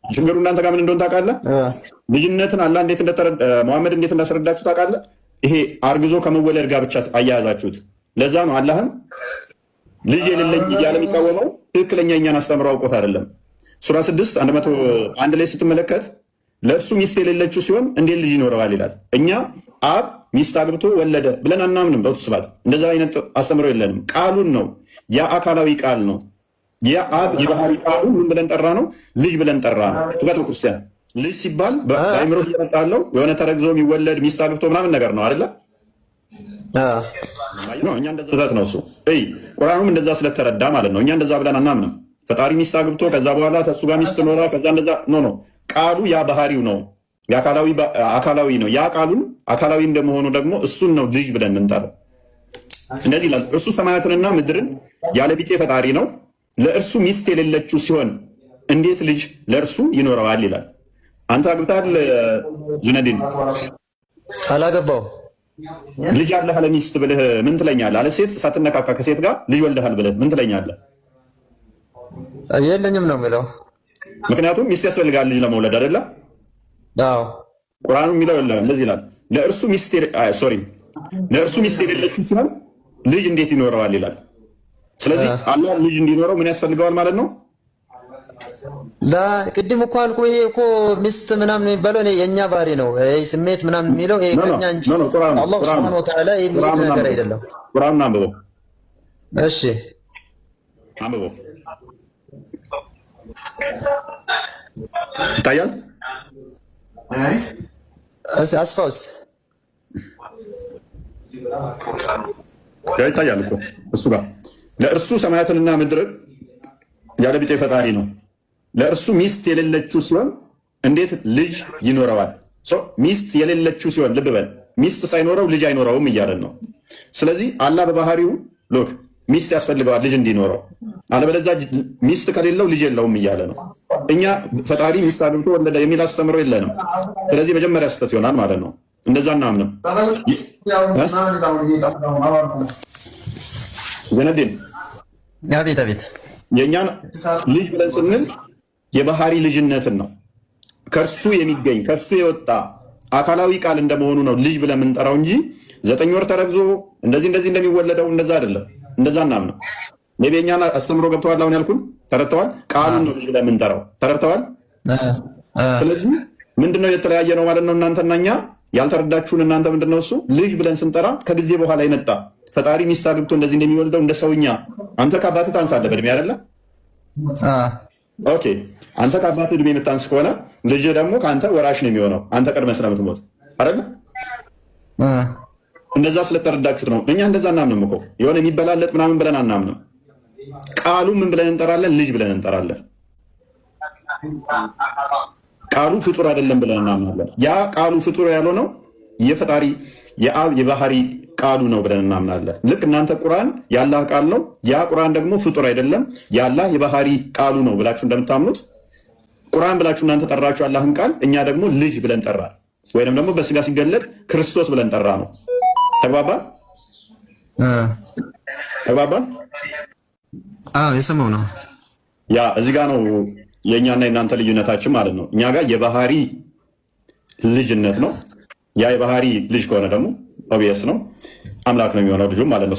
ችግሩ እናንተ ጋር ምን እንደሆነ ታውቃለህ? ልጅነትን አላህ እንዴት መሐመድ እንዴት እንዳስረዳችሁ ታውቃለህ? ይሄ አርግዞ ከመወለድ ጋር ብቻ አያያዛችሁት። ለዛ ነው አላህም ልጅ የሌለኝ እያለ የሚቃወመው፣ ትክክለኛ እኛን አስተምሮ አውቆት አይደለም። ሱራ 6 101 ላይ ስትመለከት ለእርሱ ሚስት የሌለችው ሲሆን እንዴት ልጅ ይኖረዋል ይላል። እኛ አብ ሚስት አግብቶ ወለደ ብለን አናምንም። በውስጥ ስባት እንደዛ አይነት አስተምሮ የለንም። ቃሉን ነው፣ ያ አካላዊ ቃል ነው። የአብ የባህሪ ቃሉ ምን ብለን ጠራ ነው? ልጅ ብለን ጠራ ነው። ትፈቶ ክርስቲያን ልጅ ሲባል በአይምሮ እየመጣ ያለው የሆነ ተረግዞ የሚወለድ፣ ሚስት አግብቶ ምናምን ነገር ነው አይደለ? እኛ እንደዛ ስህተት ነው እሱ። እይ ቁርአኑም እንደዛ ስለተረዳ ማለት ነው። እኛ እንደዛ ብለን አናምንም። ፈጣሪ ሚስት አግብቶ ከዛ በኋላ ከእሱ ጋር ሚስት ኖራ ከዛ እንደዛ፣ no, no። ቃሉ ያ ባህሪው ነው፣ አካላዊ ነው። ያ ቃሉን አካላዊ እንደመሆኑ ደግሞ እሱን ነው ልጅ ብለን የምንጠራው። እንደዚህ ይላል። እርሱ ሰማያትንና ምድርን ያለ ቢጤ ፈጣሪ ነው። ለእርሱ ሚስት የሌለችው ሲሆን እንዴት ልጅ ለእርሱ ይኖረዋል ይላል። አንተ አግብተሃል ጁነዲን? አላገባው። ልጅ አለህ አለ ሚስት ብልህ ምን ትለኛለህ? አለ ሴት ሳትነካካ ከሴት ጋር ልጅ ወልደሃል ብልህ ምን ትለኛለህ? የለኝም ነው የሚለው። ምክንያቱም ሚስት ያስፈልጋል ልጅ ለመውለድ አይደለ? አዎ። ቁርአኑ የሚለው እንደዚህ ይላል። ለእርሱ ሚስት፣ sorry፣ ለእርሱ ሚስት የሌለችው ሲሆን ልጅ እንዴት ይኖረዋል ይላል። ስለዚህ አላህ ልጅ እንዲኖረው ምን ያስፈልገዋል ማለት ነው? ቅድም እኮ አልኩህ። ይሄ እኮ ሚስት ምናምን የሚባለው የእኛ ባህሪ ነው። ይሄ ስሜት ምናምን የሚለው ይሄ ከኛ እንጂ አላህ ሱብሓነሁ ወተዓላ የሚል ነገር አይደለም። ቁርአኑን አንብበው። እሺ። አንብበው። ይታያል። አስፋውስ? ይታያል እኮ እሱ ጋር። ለእርሱ ሰማያትንና ምድርን ያለ ቢጤ ፈጣሪ ነው። ለእርሱ ሚስት የሌለችው ሲሆን እንዴት ልጅ ይኖረዋል? ሚስት የሌለችው ሲሆን፣ ልብ በል፣ ሚስት ሳይኖረው ልጅ አይኖረውም እያለን ነው። ስለዚህ አላህ በባህሪው look ሚስት ያስፈልገዋል ልጅ እንዲኖረው፣ አለበለዚያ ሚስት ከሌለው ልጅ የለውም እያለ ነው። እኛ ፈጣሪ ሚስት አግብቶ ወለደ የሚል አስተምሮ የለንም። ስለዚህ መጀመሪያ ስህተት ይሆናል ማለት ነው። እንደዛ እናምንም። ዘነዲን። አቤት አቤት። የእኛን ልጅ ብለን ስንል የባህሪ ልጅነትን ነው። ከእርሱ የሚገኝ፣ ከእርሱ የወጣ አካላዊ ቃል እንደመሆኑ ነው ልጅ ብለን የምንጠራው እንጂ 9 ወር ተረግዞ እንደዚህ እንደዚህ እንደሚወለደው እንደዛ አይደለም። እንደዛ እናምነው። maybe የእኛን አስተምሮ ገብተዋል። አሁን ያልኩን ተረድተዋል። ቃሉን ነው ልጅ ብለን የምንጠራው፣ ተረድተዋል። ስለዚህ ምንድነው የተለያየ ነው ማለት ነው። እናንተና እኛ ያልተረዳችሁን እናንተ ምንድነው እሱ ልጅ ብለን ስንጠራ ከጊዜ በኋላ የመጣ፣ ፈጣሪ ሚስት አግብቶ እንደዚህ እንደሚወልደው እንደ ሰውኛ። አንተ ከአባትህ ታንሳለህ በእድሜ አይደለ? Okay፣ አንተ ከአባትህ እድሜ የምታንስ ከሆነ ልጅ ደግሞ ከአንተ ወራሽ ነው የሚሆነው፣ አንተ ቀድመህ ስለምትሞት አይደለ? እንደዛ ስለተረዳችሁት ነው። እኛ እንደዛ እናምንም እኮ፣ የሆነ የሚበላለጥ ምናምን ብለን አናምንም። ቃሉ ምን ብለን እንጠራለን? ልጅ ብለን እንጠራለን። ቃሉ ፍጡር አይደለም ብለን እናምናለን። ያ ቃሉ ፍጡር ያልሆነው የፈጣሪ የአብ የባህሪ ቃሉ ነው ብለን እናምናለን። ልክ እናንተ ቁርአን የአላህ ቃል ነው፣ ያ ቁርአን ደግሞ ፍጡር አይደለም፣ የአላህ የባህሪ ቃሉ ነው ብላችሁ እንደምታምኑት ቁርአን ብላችሁ እናንተ ጠራችሁ አላህን ቃል፣ እኛ ደግሞ ልጅ ብለን ጠራን፣ ወይንም ደግሞ በስጋ ሲገለጥ ክርስቶስ ብለን ጠራ ነው። ተግባባን? ተግባባን? አዎ፣ የሰማው ነው። ያ እዚህ ጋር ነው የእኛና የእናንተ ልዩነታችን ማለት ነው። እኛ ጋር የባህሪ ልጅነት ነው። ያ የባህሪ ልጅ ከሆነ ደግሞ obvious ነው፣ አምላክ ነው የሚሆነው ልጁ ማለት ነው።